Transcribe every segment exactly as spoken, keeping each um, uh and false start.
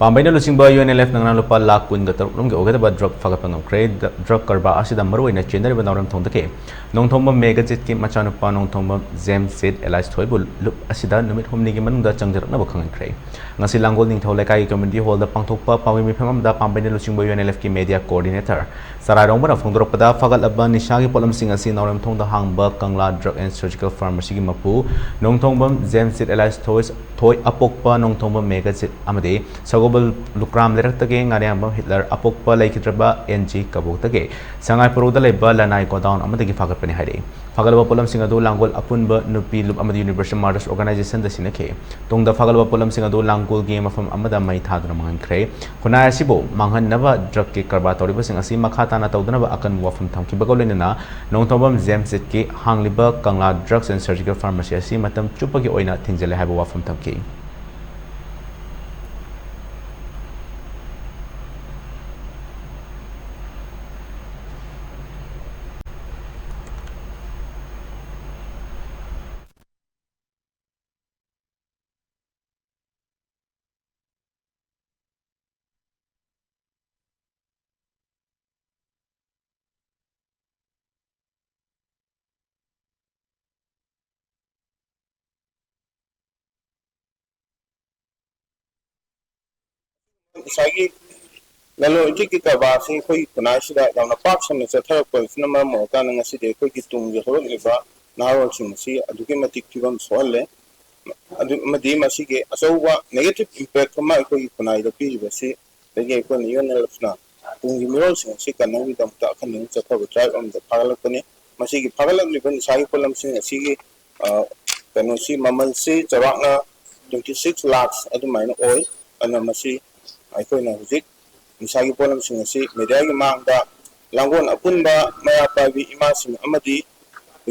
ꯄꯥꯝꯕꯩꯅ ꯂꯨꯆꯤꯡꯕ U N L F ꯅꯪꯅ ꯂꯨꯄꯥ ꯂꯥꯈ ꯀꯨꯟꯒ ꯇꯔꯨꯛ ꯂꯣꯝꯒꯤ ꯑꯣꯏꯒꯗꯕ ꯗ꯭ꯔꯒ ꯐꯥꯒꯠꯄ ꯉꯝꯈ꯭ꯔꯦ꯫ ꯗ-, ꯗ꯭ꯔꯒ ꯀꯔꯕꯥꯔ ꯑꯁꯤꯗ ꯃꯔꯨꯑꯣꯏꯅ ꯆꯦꯟꯅꯔꯤꯕ ꯅꯥꯎꯔꯦꯝꯊꯣꯡꯗꯒꯤ ꯅꯣꯡꯊꯣꯝꯕꯝ ꯃꯦꯘꯖꯤꯠꯀꯤ ꯃꯆꯥꯅꯨꯄꯥ ꯅꯣꯡꯊꯣꯝꯕꯝ ꯖꯦꯝꯁ ꯖꯤꯠ ꯑꯦꯂꯥꯏꯁ ꯊꯣꯏꯕꯨ ꯂꯨꯞ ꯑꯁꯤꯗ ꯅꯨꯃꯤꯠ ꯍꯨꯝꯅꯤꯒꯤ ꯃꯅꯨꯡꯗ ꯆꯪꯖꯔꯛꯅꯕ ꯈꯪꯍꯟꯈ꯭ꯔꯦ꯫ ꯉꯁꯤ ꯂꯥꯡꯒꯣꯜ ꯅꯤꯡꯊꯧ ꯂꯩꯀꯥꯏꯒꯤ ꯀꯝꯃ꯭ꯌꯨꯅꯤꯇꯤ ꯍꯣꯜꯗ ꯄꯥꯡꯊꯣꯛꯄ ꯄꯥꯎꯃꯤ ꯃꯤꯐꯝ ꯑꯃꯗ ꯄꯥꯝꯕꯩꯅ ꯂꯨꯆꯤꯡꯕ ꯌꯨ ꯑꯦꯟ ꯑꯦꯜ ꯑꯦꯐꯀꯤ ꯃꯦꯗꯤꯌꯥ ꯀꯣꯑꯣꯔꯗꯤꯅꯦꯇꯔ ꯆꯔꯥꯏꯔꯣꯡꯕꯅ ꯐꯣꯡꯗꯣꯔꯛꯄꯗ, ꯐꯥꯒꯠꯂꯕ ꯅꯤꯁꯥꯒꯤ ꯄꯣꯠꯂꯝꯁꯤꯡ ꯑꯁꯤ ꯅꯥꯎꯔꯦꯝꯊꯣꯡꯗ ꯍꯥꯡꯕ ꯀꯪꯂꯥ ꯗ꯭ꯔꯒ ꯑꯦꯟ ꯁꯔꯖꯤꯀꯦꯜ ꯐꯥꯔꯃꯥꯁꯤꯒꯤ ꯃꯄꯨ ꯅꯣꯡꯊꯣꯡꯕꯝ ꯖꯦꯝꯁ ꯖꯤꯠ ꯑꯦꯂꯥꯏꯁ ꯊꯣꯏ, ꯊꯣꯏ ꯑꯄꯣꯛꯄ ꯅꯣꯡꯊꯣꯡꯕꯝ ꯃꯦꯘꯖꯤꯠ ꯑꯃꯗꯤ ꯁꯒꯣꯜꯕꯜ ꯂꯨꯀ꯭ꯔꯥꯝ ꯂꯩꯔꯛꯇꯒꯤ ꯉꯥꯔꯤꯌꯥꯝꯕꯝ ꯍꯤꯠꯂꯔ ꯑꯄꯣꯛꯄ ꯂꯩꯈꯤꯗ꯭ꯔꯕ ꯑꯦꯟ ꯖꯤ ꯀꯕꯣꯛꯇꯒꯤ ꯁꯉꯥꯏꯄ꯭ꯔꯧꯗ ꯂꯩꯕ ꯂꯅꯥꯏ ꯒꯣꯗꯥꯎꯟ ꯑꯃꯗꯒꯤ ꯐꯥꯒꯠꯄꯅꯤ ꯍꯥꯏꯔꯛꯏ꯫ ꯐꯥꯒꯠꯂꯕ ꯄꯣꯠꯂꯝꯁꯤꯡ ꯑꯗꯨ ꯂꯥꯡꯒꯣꯜ ꯑꯄꯨꯟꯕ ꯅꯨꯄꯤ ꯂꯨꯞ ꯑꯃꯗꯤ ꯌꯨꯅꯤꯚꯔꯁꯦꯜ ꯃꯥꯔꯇꯔꯁ ꯑꯣꯔꯒꯅꯥꯏꯖꯦꯁꯟꯗ ꯁꯤꯟꯅꯈꯤ꯫ ꯇꯨꯡꯗ ꯐꯥꯒꯠꯂꯕ ꯄꯣꯠꯂꯝꯁꯤꯡ ꯑꯗꯨ ꯂꯥꯡꯒꯣꯜꯒꯤ ꯃꯐꯝ ꯑꯃꯗ ꯃꯩ ꯊꯥꯗꯨꯅ ꯃꯥꯡꯍꯟꯈ꯭ꯔꯦ꯫ ꯈꯨꯟꯅꯥꯏ ꯑꯁꯤꯕꯨ ꯃꯥꯡꯍꯟꯅꯕ ꯗ꯭ꯔꯒꯀꯤ ꯀꯔꯕꯥꯔ ꯇꯧꯔꯤꯕꯁꯤꯡ ꯑꯁꯤ ꯃꯈꯥ ꯇꯥꯅ ꯇꯧꯗꯅꯕ ꯑꯀꯟꯕ ꯋꯥꯐꯝ ꯊꯝꯈꯤꯕꯒ ꯂꯣꯏꯅꯅ ꯅꯣꯡꯊꯣꯝꯕꯝ ꯖꯦꯝꯁ ꯖꯤꯠꯀꯤ ꯍꯥꯡꯂꯤꯕ ꯀꯪꯂꯥ ꯗ꯭ꯔꯒꯁ ꯑꯦꯟ ꯁꯔꯖꯤꯀꯦꯜ ꯐꯥꯔꯃꯥꯁꯤ ꯑꯁꯤ ꯃꯇꯝ ꯆꯨꯞꯄꯒꯤ ꯑꯣꯏꯅ ꯊꯤꯡꯖꯤꯜꯂꯦ ꯍꯥꯏꯕ ꯋꯥꯐꯝ ꯊꯝꯈꯤ꯫ ꯉꯁꯥꯏꯒꯤ ꯂꯂꯣꯟ ꯏꯇꯤꯛꯀꯤ ꯀꯔꯕꯥꯔꯁꯤ ꯑꯩꯈꯣꯏꯒꯤ ꯈꯨꯟꯅꯥꯏꯁꯤꯗ ꯌꯥꯝꯅ ꯄꯥꯛ ꯁꯟꯅ ꯆꯠꯊꯔꯛꯄ ꯑꯁꯤꯅ ꯃꯔꯝ ꯑꯣꯏꯔꯀꯥꯟꯗ ꯉꯁꯤꯗꯤ ꯑꯩꯈꯣꯏꯒꯤ ꯇꯨꯡꯒꯤ ꯍꯧꯔꯛꯂꯤꯕ ꯅꯍꯥꯔꯣꯜꯁꯤꯡ ꯑꯁꯤ ꯑꯗꯨꯛꯀꯤ ꯃꯇꯤꯛ ꯐꯤꯕꯝ ꯁꯣꯛꯍꯜꯂꯦ꯫ ꯑꯗꯨ, ꯑꯃꯗꯤ ꯃꯁꯤꯒꯤ ꯑꯆꯧꯕ negative impact ꯑꯃ ꯑꯩꯈꯣꯏꯒꯤ ꯈꯨꯟꯅꯥꯏꯗ ꯄꯤꯔꯤꯕꯁꯤ, ꯑꯗꯒꯤ ꯑꯩꯈꯣꯏꯅ ꯌꯨ ꯑꯦꯟ ꯑꯦꯜ ꯑꯦꯐꯅ ꯇꯨꯡꯒꯤ ꯃꯤꯔꯣꯜꯁꯤꯡ ꯑꯁꯤ ꯀꯟꯅꯕꯒꯤꯗꯃꯛꯇ ꯑꯈꯟꯅꯅ ꯆꯠꯊꯕ drive ꯑꯃꯗ ꯐꯥꯒꯠꯂꯛꯄꯅꯤ꯫ ꯃꯁꯤꯒꯤ ꯐꯥꯒꯠꯂꯛꯂꯤꯕ ꯅꯤꯁꯥꯒꯤ ꯄꯣꯠꯂꯝꯁꯤꯡ ꯑꯁꯤꯒꯤ, ꯑ, ꯀꯩꯅꯣꯁꯤ, ꯃꯃꯜꯁꯤ ꯆꯥꯎꯔꯥꯛꯅ twenty six lakhs ꯑꯗꯨꯃꯥꯏꯅ ꯑꯣꯏ꯫ ꯑꯗꯨꯅ ꯃꯁꯤ ꯑꯩꯈꯣꯏꯅ ꯍꯧꯖꯤꯛ ꯅꯤꯁꯥꯒꯤ ꯄꯣꯠꯂꯝꯁꯤꯡ ꯑꯁꯤ ꯃꯦꯗꯤꯌꯥꯒꯤ ꯃꯥꯡꯗ ꯂꯥꯡꯒꯣꯜ ꯑꯄꯨꯟꯕ ꯃꯩꯔꯥ ꯄꯥꯏꯕꯤ ꯏꯃꯥꯁꯤꯡ ꯑꯃꯗꯤ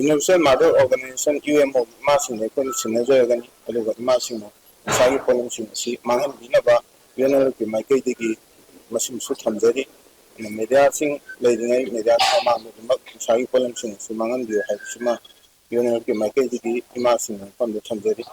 Universal Mother Organization, U M O, ꯏꯃꯥꯁꯤꯡꯗ ꯑꯩꯈꯣꯏꯅ ꯁꯤꯟꯅꯖꯔꯒꯅꯤ꯫ ꯑꯗꯨꯒ ꯏꯃꯥꯁꯤꯡꯅ ꯅꯤꯁꯥꯒꯤ ꯄꯣꯠꯂꯝꯁꯤꯡ ꯑꯁꯤ ꯃꯥꯡꯍꯟꯕꯤꯅꯕ ꯌꯨ ꯑꯦꯟ ꯑꯦꯜ ꯑꯦꯐꯀꯤ ꯃꯥꯏꯀꯩꯗꯒꯤ ꯃꯁꯤꯃꯁꯨ ꯊꯝꯖꯔꯤ꯫ ꯑꯗꯨꯅ ꯃꯦꯗꯤꯌꯥꯁꯤꯡ ꯂꯩꯔꯤꯉꯩ ꯃꯦꯗꯤꯌꯥꯒꯤ ꯃꯃꯥꯡꯗ ꯑꯗꯨꯃꯛ ꯅꯤꯁꯥꯒꯤ ꯄꯣꯠꯂꯝꯁꯤꯡ ꯑꯁꯤ ꯃꯥꯡꯍꯟꯕꯤꯌꯨ ꯍꯥꯏꯕꯁꯤꯃ ꯌꯨ ꯑꯦꯟ ꯑꯦꯜ ꯑꯦꯐꯀꯤ ꯃꯥꯏꯀꯩꯗꯒꯤ ꯏꯃꯥꯁꯤꯡꯒꯤ ꯃꯐꯝꯗ ꯊꯝꯖꯔꯤ꯫